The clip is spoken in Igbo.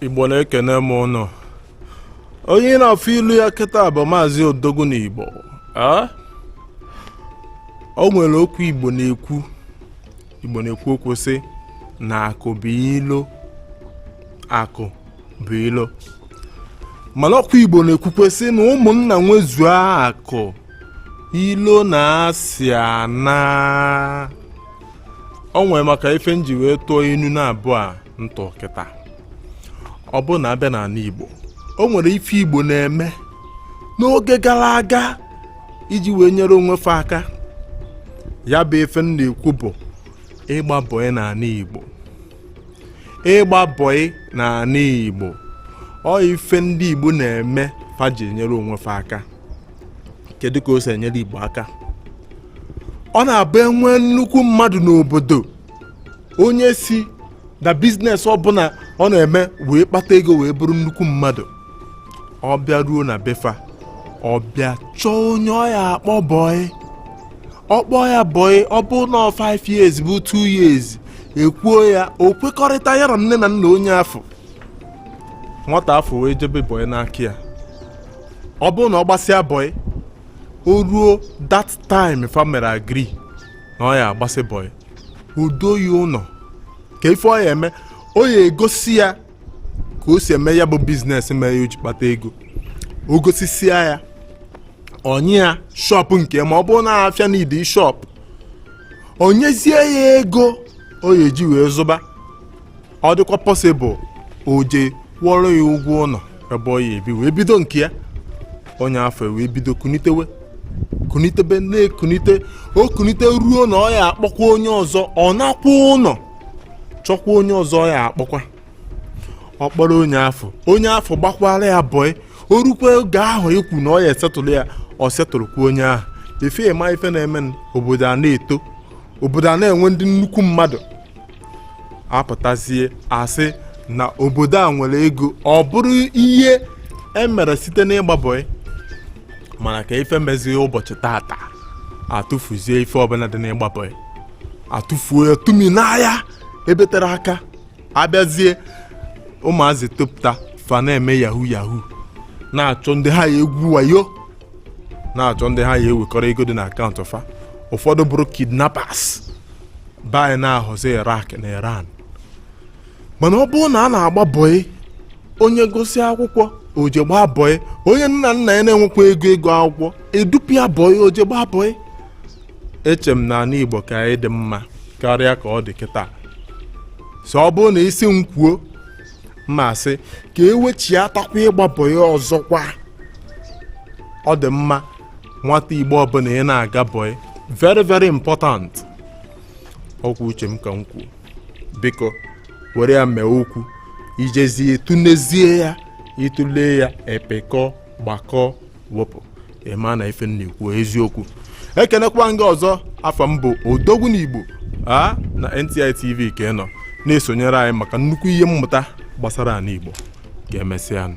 Igbo, na-ekene m ụnụ. Onye na-afụ ilu ya kịta bụ Maazị Odogwu n'Igbo. O nwere okwu Igbo na-ekwu. Igbo na-ekwu okwu sị na akụ bụ ilo, akụ bụ ilo. Mana ọkwa Igbo na-ekwukwe sị na ụmụnna nwezuo akụ, ilo na asị ana. O nwere maka ife m ji wee tụọ inu na abụọ a ntụ kịta. Ọ bụ na abịa n'ala Igbo, o nwere ife Igbo na-eme n'oge gara aga iji wee nyere onwe fa aka. Ya bụ ife m na-ekwu bụ ịgba bọị n'ala Igbo. Ịgba bọị n'ala Igbo, ọ ife ndị Igbo na-eme fa ji enyere onwe fa aka. Kedu ka o si enyere Igbo aka? Ọ na-abụ enwe nnukwu mmadụ n'obodo, onye si na business ọbụla ọ na-eme wee kpata ego wee bụrụ nnukwu mmadụ, ọ bịa ruo na be fa, ọ bịa chọọ onye ọ ya akpọ bọị. Ọ kpọọ ya bọị, ọ bụ na 5 years bụ 2 years, ekwuo ya, o kwekọrịta ya na nne na nna onye afọ, nwata afọ wee jebe bọị n'aka ya. Ọ bụrụ na ọ gbasịa bọị, o ruo that time fa mere agree na ọ ya agbasị bọị, udo ya ụlọ ka ife ọ ya eme, o ya egosi ya ka o si eme ya bụ business mee ya o ji kpata ego. O gosisia ya, onye ya shop nke, ma ọ bụrụ na afịa na idi shop, onyezie ya ego o ya eji wee zụba. Ọ dịkwa possible, o je kwụọrọ ya ụgwọ ụlọ ebe ọ ya ebi wee bido nke ya. Onye afọ wee bido kunitewe, kunitebe, na-ekunite. O kunite ruo na ọ ya akpọkwa onye ọzọ, ọ nakwa ụlọ chọkwa onye ọzọ ọ ya akpọkwa. Ọ kpọrọ onye afọ, onye afọ gbakwara ya bọị. O rukwa oge ahụ ikwu na ọ ya esetụlụ ya, ọ setụlụkwa onye ahụ. Ife ịma ife na-eme, obodo a na-eto, obodo a na-enwe ndị nnukwu mmadụ apụtazie asị na obodo a nwere ego. Ọ bụrụ ihe emere site n'ịgba bọị. Mana ka ife mezie ụbọchị tata, atụfuzie ife ọbụla dị n'ịgba bọị, atụfuo ya tumi n'ahịa ebe tere aka. Abịazie, ụmụazị topụta, fa na-eme yahoo yahoo, na-achọ ndị ha ya egwu wayo, na-achọ ndị ha ya ewekọrọ ego dị na akaụntụ fa. Ụfọdụ bụrụ kidnappers. Be anyị na-ahọzi Iraq na Iran. Mana ọ bụrụ na a na-agba bọị, onye gụsị akwụkwọ oje gbaa bọị, onye nna nna ya na-enwekwa ego ego akwụkwọ edupu ya bọị, oje gbaa bọị. Eche m na ala Igbo ka anyị dị mma karịa ka ọ dị kịta. So ọ bụrụ na isi m kwuo, mma asị ka ewechiatakwa ịgba bọị ọzọkwa. Ọ dị mma nwata Igbo ọbụla ị na-aga bọị, very very important. Ọkwa uche m ka m kwuo. Biko were ya mee okwu, ijezie tụnezie ya, ịtụle ya, epekọ gbakọ wepụ, ịma na ife m na-ekwu eziokwu. Ekenekwa gị ọzọ. Afọ m bụ Odogwu n'Igbo a na NTI TV ka ị nọ na-esonyere anyị maka nnukwu ihe mmụta gbasara ala Igbo. Ka emesịa.